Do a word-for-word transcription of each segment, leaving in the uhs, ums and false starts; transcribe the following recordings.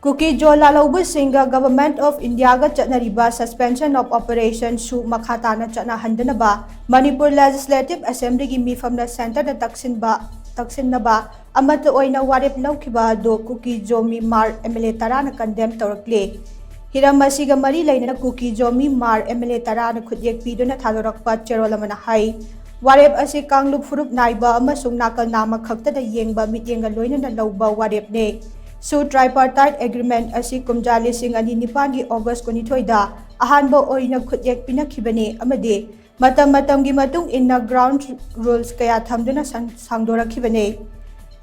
Kuki Jo ꯂꯥꯜꯍꯧꯕꯁꯤꯡꯒ Government of India ꯒ ꯆꯠꯅꯔꯤꯕ Suspension of Operation ꯁꯨ ꯃꯈꯥ ꯇꯥꯅ ꯆꯠꯅꯍꯟꯗꯅꯕ ꯃꯅꯤꯄꯨꯔ Legislative Assembly ꯒꯤ ꯃꯤꯐꯝꯅ Centre ꯗ ꯇꯛꯁꯤꯟꯕ ꯇꯛꯁꯤꯟꯅꯕ ꯑꯃꯠꯇ ꯑꯣꯏꯅ ꯋꯥꯔꯦꯞ ꯂꯧꯈꯤꯕ ꯑꯗꯨ ꯀꯨꯀꯤ ꯖꯣ ꯃꯤ ꯃꯥꯔ M L A ꯇꯔꯥꯅ condemn ꯇꯧꯔꯛꯂꯦ꯫ ꯍꯤꯔꯝ ꯑꯁꯤꯒ ꯃꯔꯤ ꯂꯩꯅꯅ ꯀꯨꯀꯤ ꯖꯣ ꯃꯤ ꯃꯥꯔ M L A ꯇꯔꯥꯅ ꯈꯨꯠꯌꯦꯛ ꯄꯤꯗꯨꯅ ꯊꯥꯗꯣꯔꯛꯄ ꯆꯦꯔꯣꯜ ꯑꯃꯅ ꯍꯥꯏ, ꯋꯥꯔꯦꯞ ꯑꯁꯤ ꯀꯥꯡꯂꯨꯞ ꯐꯨꯔꯨꯞ ꯅꯥꯏꯕ ꯑꯃꯁꯨꯡ ꯅꯥꯀꯜ ꯅꯥꯝꯃ ꯈꯛꯇꯗ ꯌꯦꯡꯕ ꯃꯤꯠꯌꯦꯡꯒ ꯂꯣꯏꯅꯅ ꯂꯧꯕ ꯋꯥꯔꯦꯞꯅꯦ꯫ ꯁꯨ Tripartite Agreement ꯑꯁꯤ ꯀꯨꯝꯖꯥ ꯂꯤꯁꯤꯡ ꯑꯅꯤ ꯅꯤꯄꯥꯟꯒꯤ August ꯀꯨꯟꯅꯤꯊꯣꯏꯗ ꯑꯍꯥꯟꯕ ꯑꯣꯏꯅ ꯈꯨꯠꯌꯦꯛ ꯄꯤꯅꯈꯤꯕꯅꯤ ꯑꯃꯗꯤ ꯃꯇꯝ ꯃꯇꯝꯒꯤ ꯃꯇꯨꯡ ꯏꯟꯅ ground rules ꯀꯌꯥ ꯊꯝꯗꯨꯅ ꯁꯪ-, ꯁꯥꯡꯗꯣꯔꯛꯈꯤꯕꯅꯤ꯫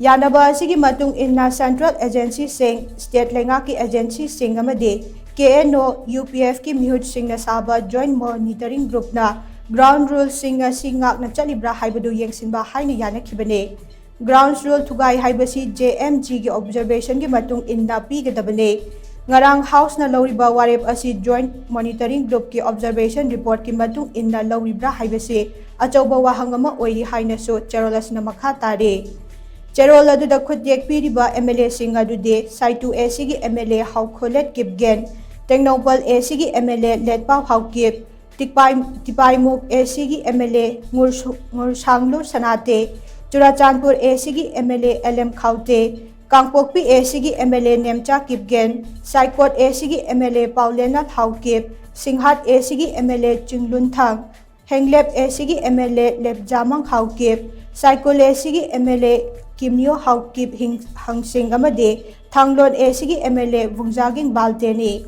ꯌꯥꯅꯕ ꯑꯁꯤꯒꯤ ꯃꯇꯨꯡ ꯏꯟꯅ central agency ꯁꯤꯡ, state ꯂꯩꯉꯥꯛꯀꯤ agency ꯁꯤꯡ ꯑꯃꯗꯤ K N O, U P F ꯀꯤ ꯃꯤꯍꯨꯠꯁꯤꯡꯅ ꯁꯥꯕ Joint Monitoring Group ꯅ ground rules ꯁꯤꯡ ꯑꯁꯤ ꯉꯥꯛꯅ ꯆꯠꯂꯤꯕ꯭ꯔꯥ ꯍꯥꯏꯕꯗꯨ ꯌꯦꯡꯁꯤꯟꯕ ꯍꯥꯏꯅ ꯌꯥꯅꯈꯤꯕꯅꯤ꯫ Ground rule ꯊꯨꯒꯥꯏ ꯍꯥꯏꯕꯁꯤ J M G ꯒꯤ observation ꯒꯤ ꯃꯇꯨꯡ ꯏꯟꯅ ꯄꯤꯒꯗꯕꯅꯤ꯫ ꯉꯔꯥꯡ House ꯅ ꯂꯧꯔꯤꯕ ꯋꯥꯔꯦꯞ ꯑꯁꯤ Joint Monitoring Group ꯀꯤ observation report ꯀꯤ ꯃꯇꯨꯡ ꯏꯟꯅ ꯂꯧꯔꯤꯕ꯭ꯔꯥ ꯍꯥꯏꯕꯁꯤ ꯑꯆꯧꯕ ꯋꯥꯍꯪ ꯑꯃ ꯑꯣꯏꯔꯤ ꯍꯥꯏꯅꯁꯨ ꯆꯦꯔꯣꯜ ꯑꯁꯤꯅ ꯃꯈꯥ ꯇꯥꯔꯤ꯫ ꯆꯦꯔꯣꯜ ꯑꯗꯨꯗ ꯈꯨꯠꯌꯦꯛ ꯄꯤꯔꯤꯕ M L A ꯁꯤꯡ ꯑꯗꯨꯗꯤ ꯁꯥꯏꯇꯨ A C ꯒꯤ M L A ꯍꯥꯎꯈꯣꯂꯦꯠ Kipgen, Tengnoupal A C ꯒꯤ M L A ꯂꯦꯠꯄꯥꯎ Haokip, ꯇꯤꯄꯥꯏ-, ꯇꯤꯄꯥꯏꯃꯨꯛ A C ꯒꯤ M L A ꯉꯨꯔꯁꯨ-, ꯉꯨꯔꯁꯥꯡꯂꯨ ꯁꯅꯥꯇꯦ, Churachandpur A C ꯒꯤ M L A L M ꯈꯥꯎꯇꯦ, Kangpokpi A C ꯒꯤ M L A Nemcha Kipgen, ꯁꯥꯏꯀꯣꯠ A C ꯒꯤ M L A ꯄꯥꯎꯂꯦꯅꯥ Haokip, ꯁꯤꯡꯍꯥꯠ A C ꯒꯤ M L A ꯆꯤꯡꯂꯨꯟꯊꯥꯡ, ꯍꯦꯡꯂꯦꯞ A C ꯒꯤ M L A ꯂꯦꯞꯖꯥꯃꯪ Haokip, ꯁꯥꯏꯀꯨꯜ A C ꯒꯤ M L A ꯀꯤꯝꯅꯤꯌꯣ Haokip ꯍꯤꯡ-, ꯍꯪꯁꯤꯡ ꯑꯃꯗꯤ ꯊꯥꯡꯂꯣꯟ A C ꯒꯤ M L A ꯕꯨꯡꯖꯥꯒꯤꯡ ꯕꯥꯜꯇꯦꯅꯤ꯫